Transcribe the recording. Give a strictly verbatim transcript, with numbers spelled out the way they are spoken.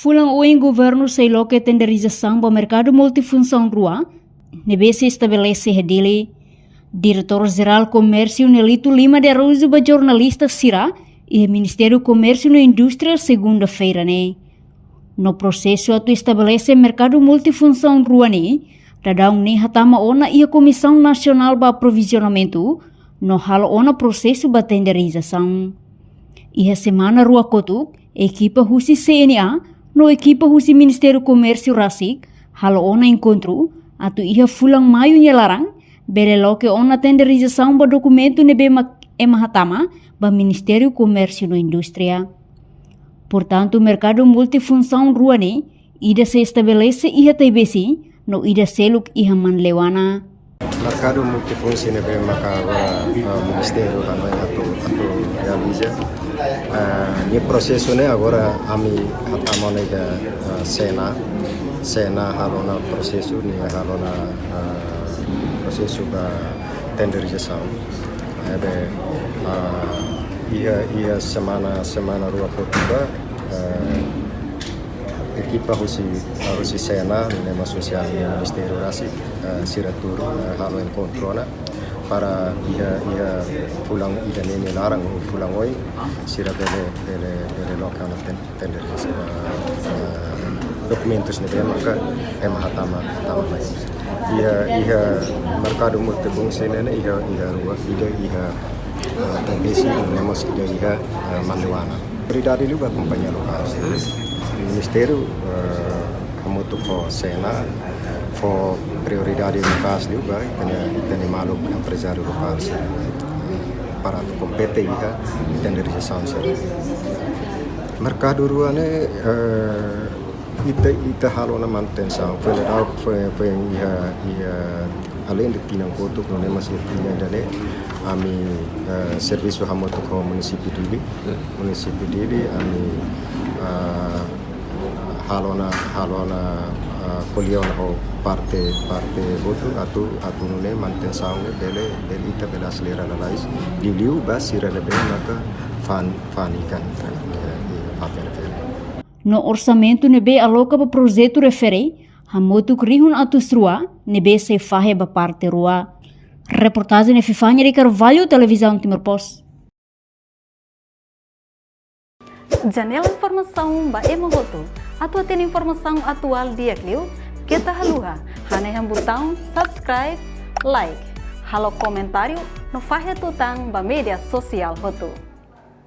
Fulan oin governu sei loke tenderizasaun ba merkadu multifunsaun rua ne'ebé sei estabelese iha Dili. Diretór Jerál Komérsiu Nelito Lima de Araújo ba jornalista sira iha Ministériu Komérsiu no Indústria segunda-feira ne'e. No prosesu atu estabelese merkadu multifunsaun rua ne'e, daudaun ne'e hatama ona iha Komisaun Nasionál ba Aprovizionamentu, no halo ona prosesu ba tenderizasaun. Iha semana rua kotuk, ekipa husi C N A no ekipa husi Ministériu Komérsiu rasik halo ona enkontru atu iha fulan Maiu nia laran bele loke ona tenderizasaun ba dokumentu ne'ebé mak ema hatama ba Ministériu Komérsiu no Indústria. Portantu, merkadu multifunsaun rua ne'e, ida sei estabelese iha Taibesi, no ida seluk iha Manleuana. Merkadu multifunsi ne'ebé maka agora, eh, Ministériu hanoin atu, atu realiza. Eh, nia prosesu ne'e agora ami hatama ona iha, eh, C N A. C N A halo ona prosesu, nia halo ona, eh, prosesu ba tenderizasaun. Ne'ebé, eh, iha, iha semana, semana rua kotuk ba, eh, ekipa husi, husi C N A, ne'e mós husi ami-nia ministériu rasik, eh, sira tuur, eh, halo enkontru ona para iha, iha fulan ida-ne'e nia laran, fulan oin, sira bele, bele, bele loke ona ten-, tender, eh, eh, dokumentus ne'ebé maka ema hatama, hatama mai. Iha, iha merkadu multifunsi ne'e, iha, iha rua, ida iha, eh, Taibesi, ne'e mós ida iha, eh, Manleuana. Prioridade liu ba kompañia lokál. Ministériu, eh, hamutuk ho C N A, fó prioridade no kazu liu ba ita-nia, ita-nia maluk emprezáriu lokál sira para atu kompete iha tenderizasaun sira. Merkadu rua ne'e, eh, ita, ita halo ona manutensaun. Foin daudauk, foin, foin iha, iha além de tinan kotuk, nune'e mós iha tinan ida-ne'e, ami, eh, servisu hamutuk ho munisípiu Dili. Munisípiu Dili, ami, eh, halo ona, halo ona, eh, ko'alia ona ho parte, parte hotu atu, atu nune'e manutensaun ne'e bele, bele ita bele aselera lalais. Liuliu ba sira ne'ebé maka fa'an, fa'an ikan, eh, iha papel bele. No orsamentu ne'ebé aloka ba projetu refere, hamutuk rihun atus rua, ne'ebé sei fahe ba parte rua. Reportajen Epifania de Carvalho, Televizaun Timor Post. Janela informasaun ba ema hotu. Atu hatene informasaun atuál di'ak liu, keta haluha hanehan butaun subscribe, like, halo komentáriu, no fahe tutan ba média sosiál hotu.